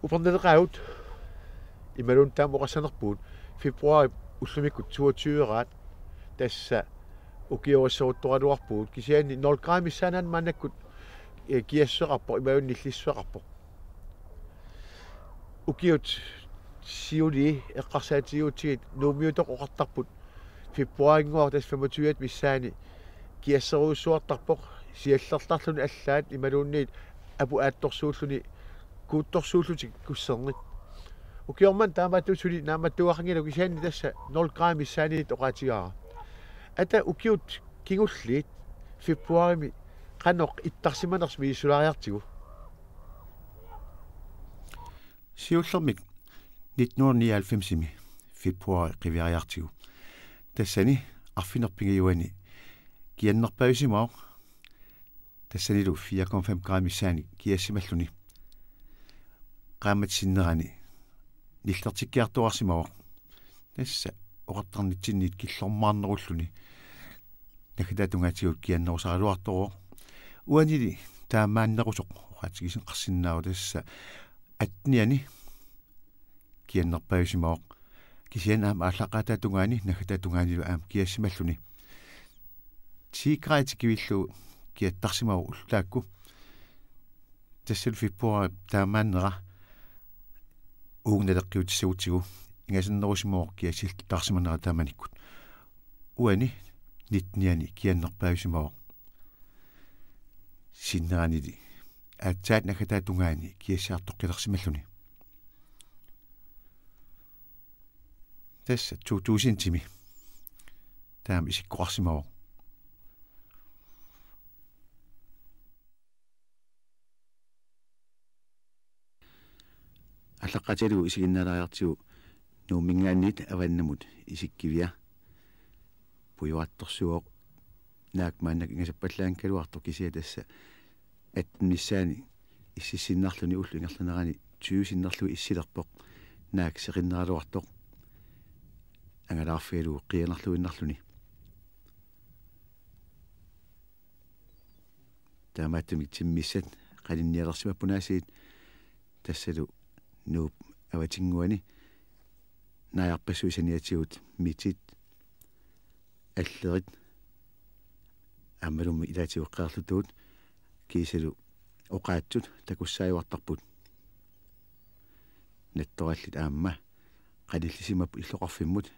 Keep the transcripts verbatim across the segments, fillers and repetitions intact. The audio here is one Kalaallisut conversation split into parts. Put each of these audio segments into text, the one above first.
Upernaleqaagut imaluunniit taama oqassanerpugut februaarip ullumikkut toogtyveraat tassa ukiorissoruttoraluarpugut, kisianni nul grader missaannaanngilaq maannakkut, eh, kiassuseqarpoq imaluunniit nillissuseqarpoq. Ukiut siulii eqqarsaatigigutsigit Nuummiutoq oqartarput februaarinnguaq tassa femogtyve missaani kiasserujussuartarpoq, siallertarluni allaat imaluunniit apu aattorsuulluni kuuttorsuullutik kussernik. Ukioq manna taamaattumik suli naammattuugaqanngilagut, kisianni tassa nul grader missaaniit oqaatigaara. Ata ukiut kingulliit februaarimi qanoq ittarsimanersoq misissuulaariartigu? Siullermik nitten hundrede nioghalvfemsimi februaari qiviariartigu. Tassani arfineq-pingajuanni kiannerpaajusimavoq. Tassanilu fire komma fem grader missaani kiassimalluni. Qaammatip sinnerani nillertikkiartuaarsimavoq. Tassa oqartarnitsinniit killormaarnerulluni naggataata tungaatigut kiannerusaraluartoq. Uanili taamaannerusoq oqaatigisinnaavarsi, tassa attenianni kiannerpaajusimavoq. Kisianni aamma aallaqqaataata tungaani naggataata tungaanilu aamma kiassimalluni. Ti grader tikkuillugu kiattarsimavoq ullut taakku. Tassalu februaarip taamaannera uunga naleqqiutissagutsigu ingasannerusimavoq kiassillutaarsimanera taamanikkut. Uani nittenianni kiannerpaajusimavoq. Sinneranili aatsaat naggataata tungaani kiassiartoqqilersimalluni. Tassa to tusindimi taama isikkoqarsimavoq. Aallaqqaataatigalugu isiginnaalaariartigu Nuumminngaanniit avannamut isikkivia. Pujuartorsuuvoq, naak maannakkut ingasappallaanngikkaluartoq, kisianni tassa atten missaani ississinnarluni ullup ingerlanerani tyve sinnerlugu issilerpoq, naak seqinneraluartoq angalaarfigalugu qiianarluinnarluni. Taamaattumik timmissat qaninnialersimapput aasiit, tassalu Nuup avatinnguani naajarpassuit saniatigut mitit, allerit, aammalumi ilaatigut qeerlutuut kiisalu oqaatsut takussaajuartarput. Nattorallit aamma qanillisimapput illoqarfimmut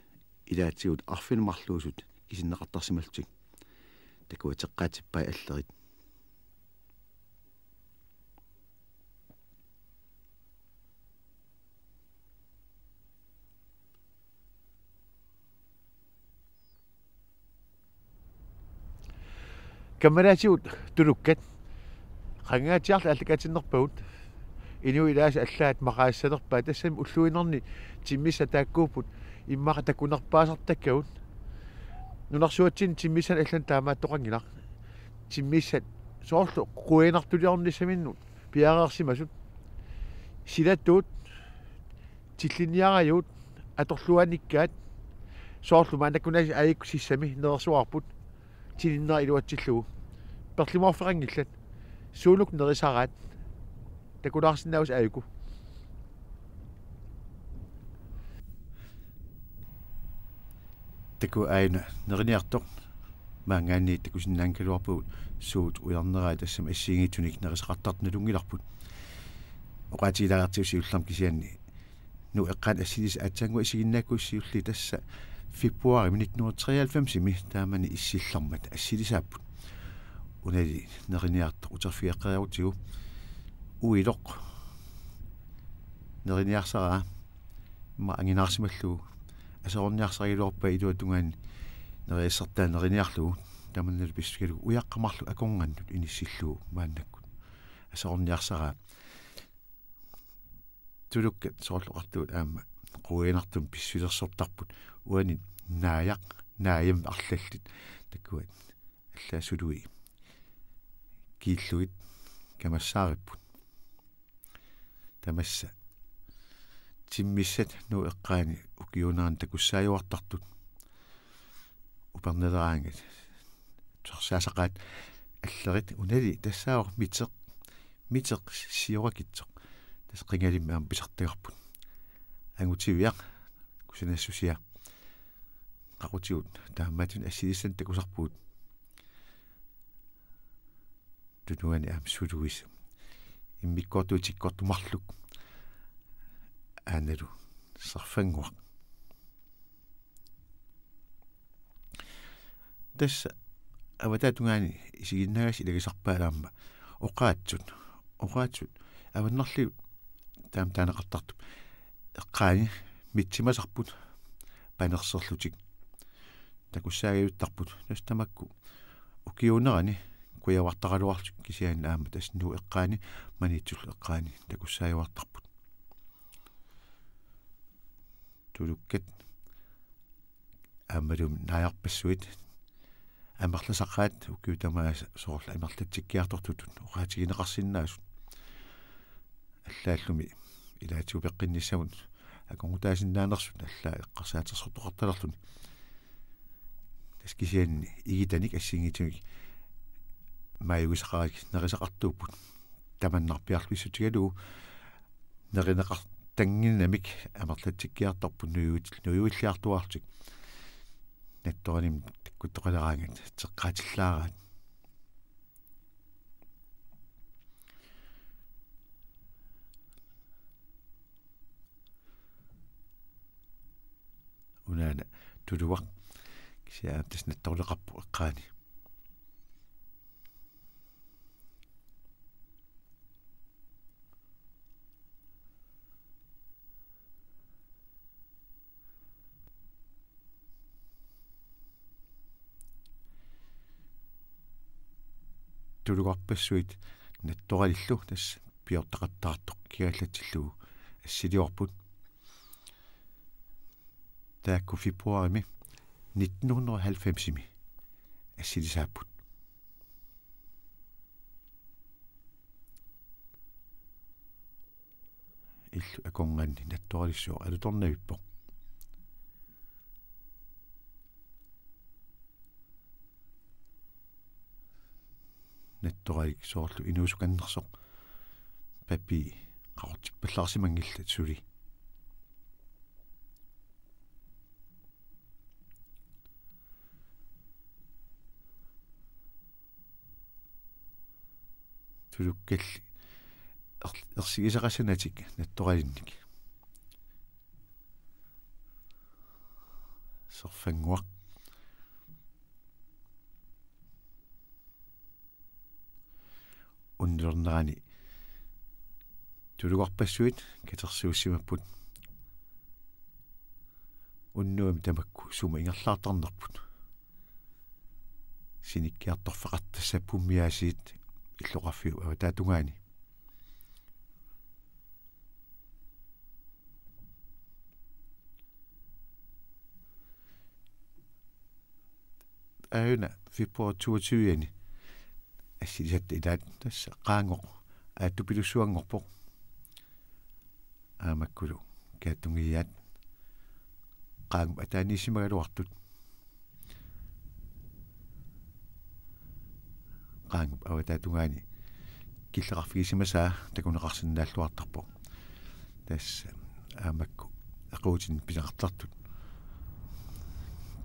ilaatigut arfineq-marluusut kisinneqartarsimallutik. Takuateqqaatsippai allerit. Kammalaatigut tulukkat qangaatsiarli aallakaatinnerpagut. Inuit ilaasa allaat maqaasissalerpaat, tassami ulluinnarni timmissat taakkuupput immaqa takunerpaasartakkagut. Nunarsuatsinni timmissanik allanut taamaattoqanngilaq. Timmissat soorlu quianartuliornissaminnut piareersimasut. Silatuut, tillinniarajuut, atorluaannikkaat, soorlu maannakkut aasiit aajuku sissami nerersuarput tininnera iluatsillugu. Perlimoorfeqanngillat. Suunuku nerisaraat. Takulaarsinnaavasi aajuku. Takuuk aajuna neriniartoq. Maanngaanniit takusinnaanngikkaluarpugut suut ujarnerai, tassami assigiinngitsunik nerisaqartartut nalunngilarput. Oqaatigilaariartigu siullermik kisianni Nuup eqqaani assilisat aatsaannguaq isiginnaakkuit siulliit, tassa februaarimi nitten hundrede treoghalvfemsimi taamani issillermat assilisaapput. Unali neriniartoq uterfigeqqeriarutsigu uiloq neriniarsaraa, immaqa anginaarsimallugu aserorniarsarigaluarpaa iluatungaani neriassertaa neriniarlugu, tamannalu pissusigalugu ujaqqat marluk akornannut inissillugu maannakkut aserorniarsaraa. Tulukkat soorlu oqartugut aamma quianartumik pissusilersortarput, uani naajaq, naajammi arlallit, takuat allaat sului kiillugit kamassaaripput. Tamassa timmissat Nuup eqqaani ukiuunerani takussaajuartartut. Upernaleraangat. Tusarsaassaqaat allerit, unali tassaavoq miteq, miteq siorakitsoq. Tassa qingalimmi aamma pisartagarput. Angutiviaq, kusanassusia. Qaqutigut taamaattut assilissanik takusarpugut. Tunuani aamma suluisa. Immikkoortuutikkoortumarluk. Aanalu serfannguaq. Tassa avataata tungaani isiginnaagassi ilagisarpaat aamma oqaatsut. Oqaatsut avannarliut taama taaneqartartut. Eqqaani mitsimasarput panerserlutik. Takussaagajuttarput. Tassa tamakku ukiuunerani kujavartaraluarlutik kisianni aamma tassa Nuup eqqaani Maniitsullu eqqaani takussaajuartarput. Tulukkat aammalumi naajarpassuit amerlasaqaat ukiut tamaasa soorlu amerlatsikkiartortutut oqaatigineqarsinnaasut. Allaallumi ilaatigut peqqinnissamut akornutaasinnaanersut allaat eqqarsaatersortoqartalerluni. Tassa kisianni igitanik assigiinngitsumik maajugisaqarakku nerisaqartuupput. Tamannarpiarluissutigalugu nerineqartannginnamik amerlatsikkiartorput nujuit-, nujuilliartuaarlutik. Nattoralimmi takkuttoqaleraangat teqqaatillaaraat. Unaana tuluaq kisianni tassa nattoruleqarpoq eqqaani. Tulugarpassuit nattoralillu tassa piortaqattaartoq kigallatsillugu assiliorput. Taakku februarimi nitten hundrede og halvfemsimi assilisaapput. Illu akornanni nattoralissuaq alutornavippoq. Nattoralik soorlu inuusukannersoq papii qaqortippallaarsimanngillat suli. Tulukkalli er-, ersigisaqassanatik nattoralinnik. Serfannguaq. Unnulernerani tulugarpassuit katersuussimapput. Unnuami tamakku sumut ingerlaartarnerput. Sinikkiartorfeqartassat pummiaasiit illoqarfiup avataata tungaani. Aajuna februar toogtyve-ani assilisatta ilaat tassa qaangoq aattupilussuanngorpoq. Aamakkulu kaattungiaat qaangup ataaniissimagaluartut. Qaangup avataata tungaani killeqarfigisimasaa takuneqarsinnaalluartarpoq. Tassa aamma makku aquutinni pineqartartut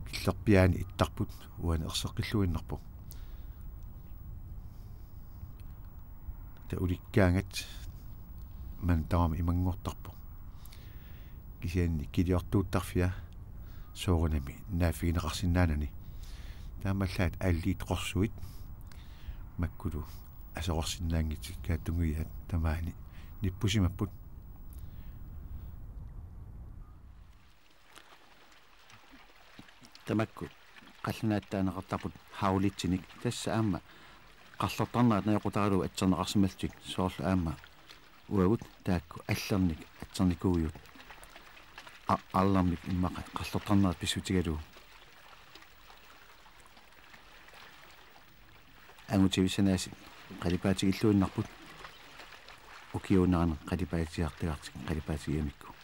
killerpiaani ittarput uani erseqqilluinnarpoq. Taava ulikkaangat manna tamarmi imanngortarpoq. Kisianni kiliortuuttarfia soorunami naaffigineqarsinnaanani. Taamaallaat aaliit qorsuit makkulu aserorsinnaanngitsut kaattungiaat tamaani nippusimapput. Tamakku qallunaatut taaneqartarput haulitsinik, tassa aamma qarlortarnerat najoqqutaralugu atserneqarsimallutik, soorlu aamma uagut taakku allernik atsernikuuiut. A-, allermik immaqa qarlortarnerat pissutigalugu. Angutivissanaasiit qalipaatigilluinnarput. Ukiuunerani qalipaatsiartagartik qalipaatigigamikku.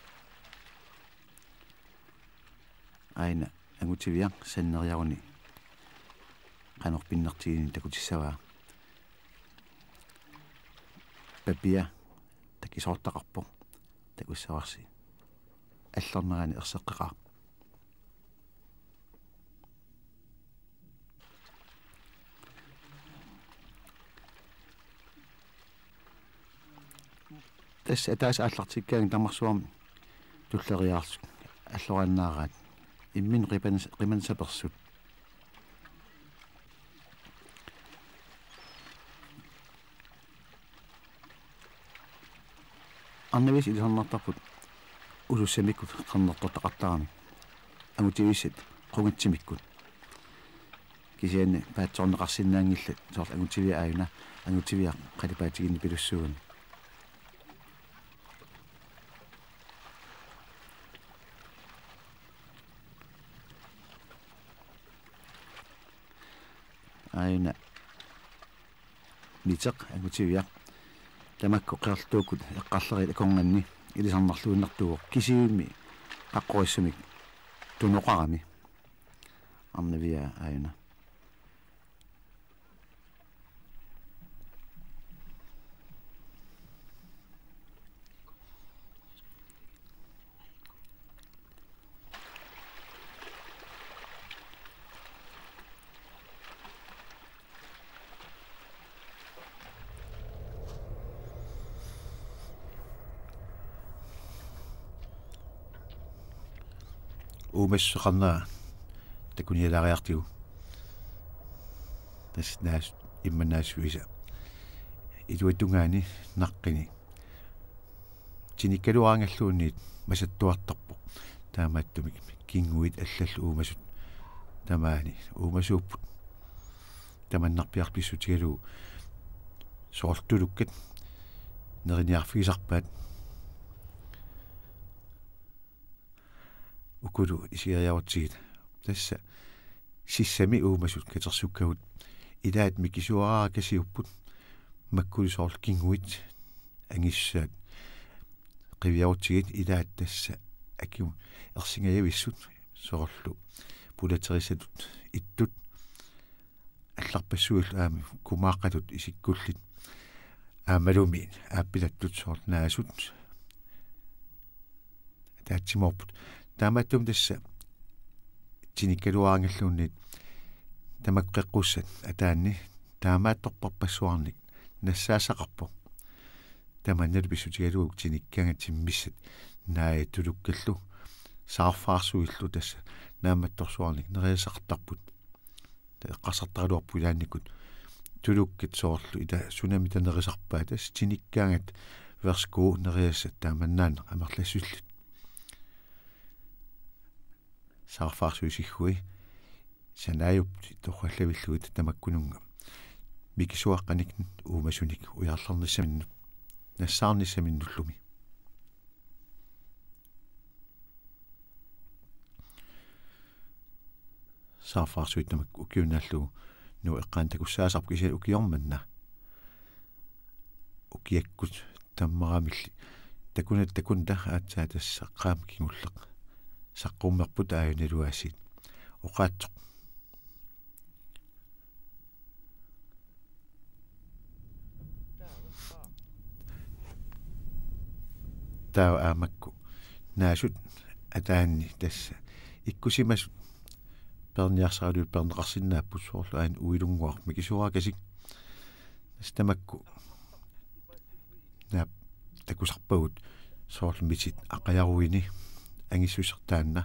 Aajuna angutiviaq sanneriaruni qanoq pinnartiginini takutissavaa. Papia kisoortaqarpoq. Takussavarsi. Allornerani erseqqeqaaq. Tassa ataaseq aallartikkaangat tamarsuarmi tulleriiaarlutik alloraannaaraat. Imminut qimanis-, qimanissapersut. Arnaviasaat ilisarnartarput usussamikkut qernertortaqartaramik. Angutivissat qungatsimikkut. Kisianni paatsoorneqarsinnaanngillat, soorlu angutiviaq aajuna, angutiviaq qalipaatiginnipilussuugami. Aajuna miteq angutiviaq. Tamakku qertuukkut eqqarleriit akornanni ilisarnarluinnartuuvoq, kisivimmi qaqqorissumik tunoqarami. Arnaviaat aajuna. Uumassuseqarnera takunialaariartigu. Tassa naas-, immannaassuisa. Iluatungaani naqqini tinikkaluaraangalluunniit masattuartarpoq. Taamaattumik kinguit allallu uumasut tamaani uumasuupput. Tamannarpiaq pissutigalugu soorlu tulukkat neriniarfigisarpaat. Ukulu isigeriarutsigit. Tassa sissami uumasut katersukkagut. Ilaat mikisuaraakasiupput, makkulu soorlu kinguit angissusaat qiviarutsigit, ilaat tassa akimut ersingajavissut soorlu pulaterissatut ittut allarpassuillu aamma kumaaqqatut isikkullit aammalumi aappilattut soorlu naasut ataatsimoorput. Taamaattumik tassa tinikkaluaraangalluunniit tamakku qeqqussat ataanni taamaattorparpassuarnik nassaassaqarpoq. Tamannalu pissutigalugu tinikkaangat timmissat naajat tulukkallu saarfaarsuillu tassa naammattorsuarnik nerisassaqartarput. Eqqarsartaraluarpoq ilaannikkut tulukkat soorlu ila sunamita nerisarpaat, tassa tinikkaangat værsgo nerisassat taamannaaneq amerlassusillit. Saarfaarsuit siggui sanaajupput torrallavillugit tamakkununnga mikisuaqqanik uumasunik ujarlernissaminnut nassaarnissaminnullu. Saarfaarsuit tamakku ukiup naallugu Nuup eqqaani takussaasarput, kisianni ukioq manna ukiakkut tammaramilli. Takuneq takuneq aatsaat tassa qaammat kingulleq saqqummerput aajunaluaasiit. Oqaatsoq. Taava aamma makku naasut ataanni tassa ikkussimasut peerniarsaraluit peerneqarsinnaapput, soorlu aajuna uilunnguaq mikisuarakasik. Tassa tamakku naap takusarpagut soorlu mitit aqajaruini angissuseq taanna.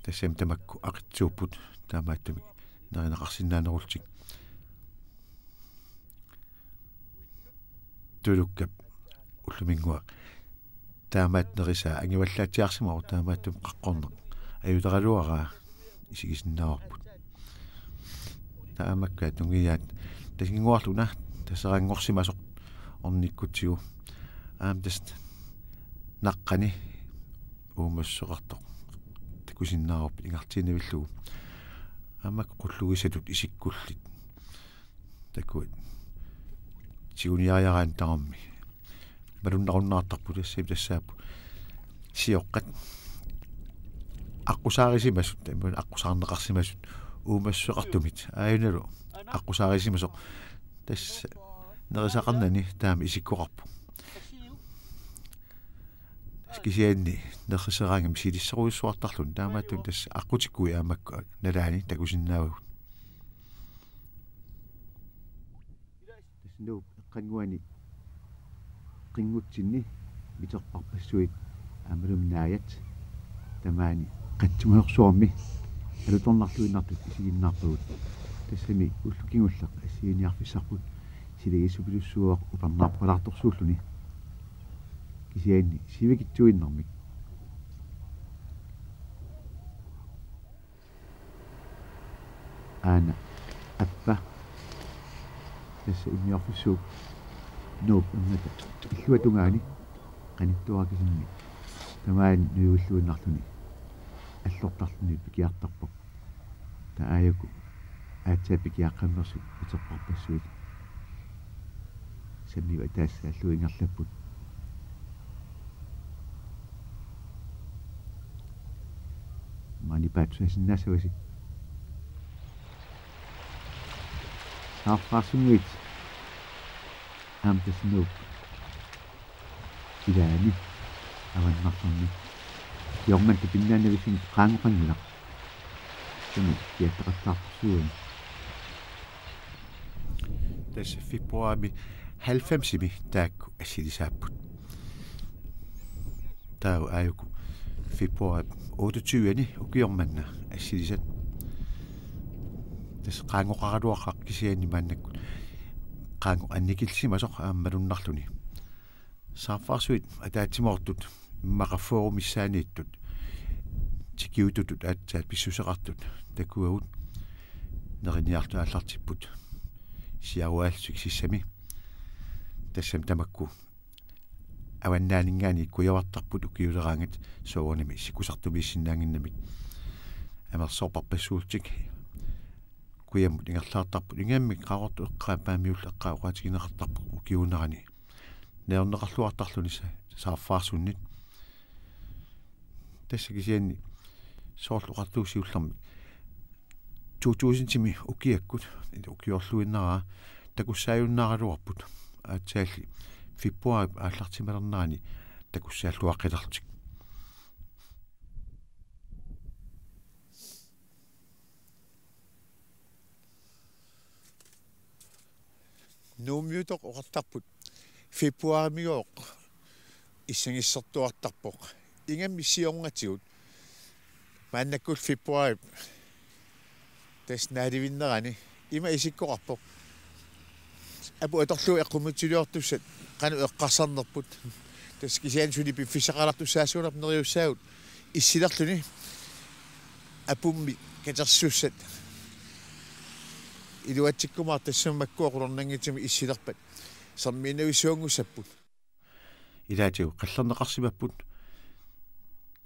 Tassami tamakku aqitsuupput taamaattumik nerineqarsinnaanerullutik. Tulukkap ulluminnguaq taamaat nerisaa angivallaatsiarsimavoq, taamaattumik qaqqorneq ajutaraluaraa isigisinnaavarput. Taamakkaat tungiaat tasinnguarluna taseranngorsimasoq ornikkutsigu. Aamma tassa naqqani uumassuseqartoq takusinnaavarput ingartiinnavillugu. Aamma qullugisatut isikkullit takuat tiguniariaraanni tamarmi malunnarunnaartarput, tassami tassaapput sioqqat aqqusaarisimasut, tamarmik aqqusaarneqarsimasut uumassuseqartumit, aajunalu aqqusaarisimasoq tassa nerisaqarnani taama isikkoqarpoq. Kisianni nerriseraangami silisserujussuartarluni, taamaattumik tassa aqqutikkui aamma makku nalaani takusinnaavagut. Tassa Nuup eqqannguani qinngutsinni miterparpassuit aammalumi naajat tamaani qatsumajorsuarmi alutornarluinnartut isiginnaarpagut. Tassami ullut kingulleq assigiinniarfissarput silagissupilussuaq upernaarpalaartorsuulluni. Kisianni sivikitsuinnarmik. Aana appa. Tassa immiorfissuup Nuup erngata illuatungaani qanittuarakisinni tamaani nujuilluinnarluni allortarluni pikiartarpoq. Taava aajuku aatsaat pikiaqqammersut miterparpassuit sammiva taassaallu ingerlapput. Maani paatsuasinnaasavasi. Saarfaarsunnguit aamma tassa Nuup ilaani avannarlerni. Ukiormanna pinnaannavissunik qaangoqanngilaq. Sumi kiattaqattaartorsuugami. Tassa februarimi halvfemsimi taakku assilisaapput. Taava aajuku februar otteogtyve-ani ukioq manna assilisat. Tassa qaangoqaraluaqaaq kisianni maannakkut qaangoq annikillisimasoq aamma malunnarluni. Saarfaarsuit ataatsimoortut immaqa fyrre missaanniittut tikiututut aatsaat pissuseqartut takuagut neriniartut aallartipput siaruaallutik sissami. Tassami tamakku avannaaninngaanniit kujavartarput ukiuleraangat soorunami sikusartumiissinnaannginnamik. Amerlasoorpassuullutik kujammut ingerlaartarput, ingammik Qaqortup eqqaani Paamiullup eqqaani oqaatigineqartarput ukiuunerani. Najorneqarluartarluni sa-, saarfaarsunnit. Tassa kisianni soorlu oqartuusi siullermik to tusindimi ukiakkut, ukiorluinnaraa takussaajunnaaraluarput. Aatsaalli februarip aallartimalernerani takussaalluaqqilerlutik. Nuummiutoq oqartarput februarimigooq issangissertuartarpoq. Ingammik siornatigut maannakkut februarip tassa naalivinnerani ima isikkoqarpoq. Aput atorlugu eqqumiitsuliortussat qanoq eqqarsarnerput. Tassa kisianni suli piffissaqartussaassuunerput neriussaagut issilerluni. Apummi katersussat iluatsikkumaartoq tassami makkua qularnanngitsumik issilerpat. Sermiinnavissuanngussapput. Ilaatigut qallerneqarsimapput.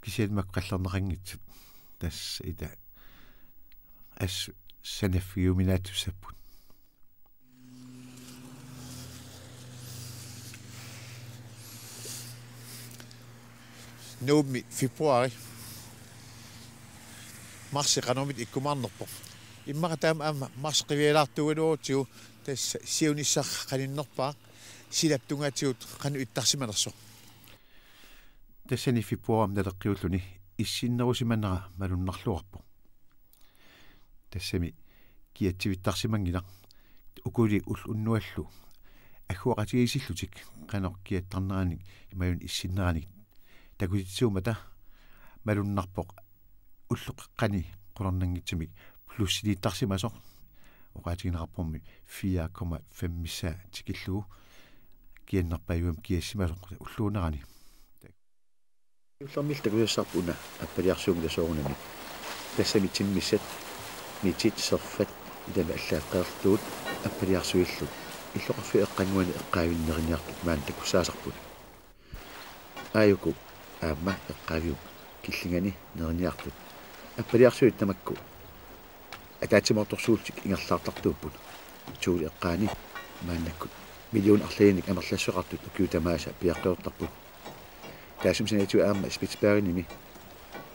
Kisianni makku qallerneqanngitsut. Tassa ila assut sanaffigiuminaattussapput. Nuummi februari. Marsi qanormita ikkumaarnerpoq. Immaqa taama aamma marsi qivialaartuugaluarutsigu tassa siunissaq qaninnerpaaq silap tungaatigut qanoq ittarsimanersoq. Tassani februarimi naleqqiulluni issinnerusimanera malunnarluarpoq. Tassami kiatsivittarsimanngilaq, ukuli ulloq unnuallu agguaqatigiissillutik qanoq kiattarneranik imaluunniit issinneranik takutitsigummata malunnarpoq ulloqeqqani qularnanngitsumik plussiliittarsimasoq, oqaatigineqarpormi fire komma fem missaa tikillugu kiannerpaajuami kiassimasoq ulluunerani. Ullermillu takusassarput una appaliarsuunngilaq soorunami. Tassami timmissat, nitit, serfat ilami allaat qeqertugut appaliarsuillu. Illoqarfiup eqqannguani eqqaavinni neriniartut maani takussaasarput. Aajuku aamma eqqaaviup killingani neriniartut appaliarsuit tamakku ataatsimoortorsuullutik ingerlaartartuupput. Tuuli eqqaani maannakkut million arlalinnik amerlassuseqartut ukiut tamaasa piaqqiortarput. Taassuma saniatigut aamma Spitsbergenimi,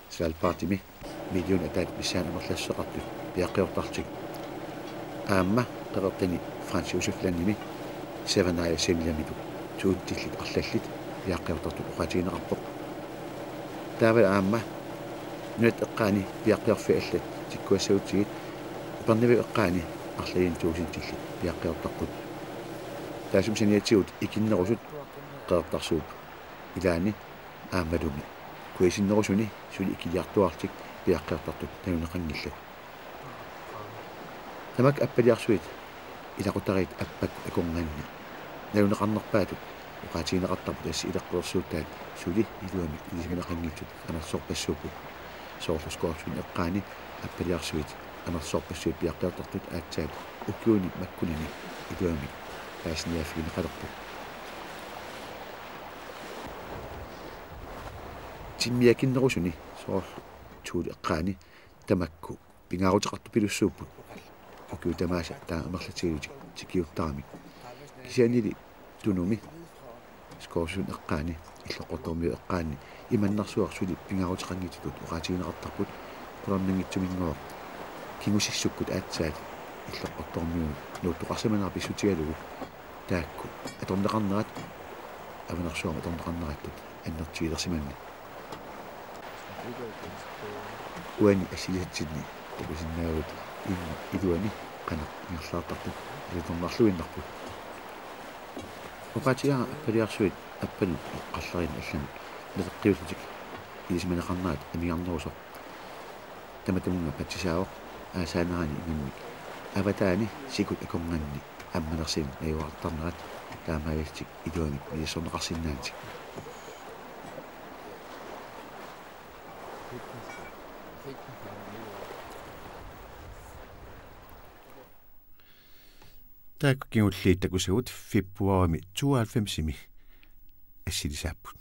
Svalbardimi, million ataat missaani amerlassuseqartut piaqqiortarlutik. Aamma qeqertani Franz Josef Landimi, Seven Isle Seniormilu, tuuntillit arlallit piaqqiortartut oqaatigineqarpoq. Taava aamma nunatta eqqaani piaqqiorfiit allat tikkuassagutsigit Upernaviup eqqaani arlalinnik tuusintillit piaqqiortarput. Taassuma saniatigut ikinnerusut Qeqertarsuup ilaani aammalumi kujasinnerusuni suli ikiliartuaarlutik piaqqiortartut naluneqanngillat. Tamakku appaliarsuit ilaqutariit appat akornanni naluneqarnerpaatut oqaatigineqartarput assi ileqqorssuuttaat suli iluamik ilisimaneqanngitsut amerlasoorpassuupput. Soorlu Skovsundip eqqaani appaliarsuit amerlasoorpassuit piaqqiortartut aatsaat ukiuni makkunani iluamik paasiniaaffigineqalerput. Timmiakinnerusuni soorlu Thulep eqqaani tamakku pingaaruteqartupilussuupput. Ukiut tamaasa taama amerlatigilutik tikiuttaramik. Kisiannili Tunumi Skovsundip eqqaani Illoqqortoormiup eqqaanni imannarsuaq suli pingaaruteqanngitsutut oqaatigineqartarput qularnanngitsuminngooq kingusissukkut aatsaat Illoqqortoormiunut nuuttoqarsimanerat pissutigalugu taakku atorneqarnerat Avanersuarmi atorneqarnerattut annertusilersimanni. Uani assilisatsinni takusinnaavugut inuit iluanni qanoq ingerlaartartut alutornarluinnarput. Oqaatigaara appaliarsuit appanut eqqarleriinni allanut naleqqiullutik ilisimaneqarnerat amigarnerusoq. Tamatamunga patsisaavoq aasaanerani imannak avataani sikut akornanni ammanersinik najugaqartarnerat taamaalillutik iluamik misissorneqarsinnaanatik. Taakku kingulliit takusagut februarimi tooghalvfemsimi assilisaapput.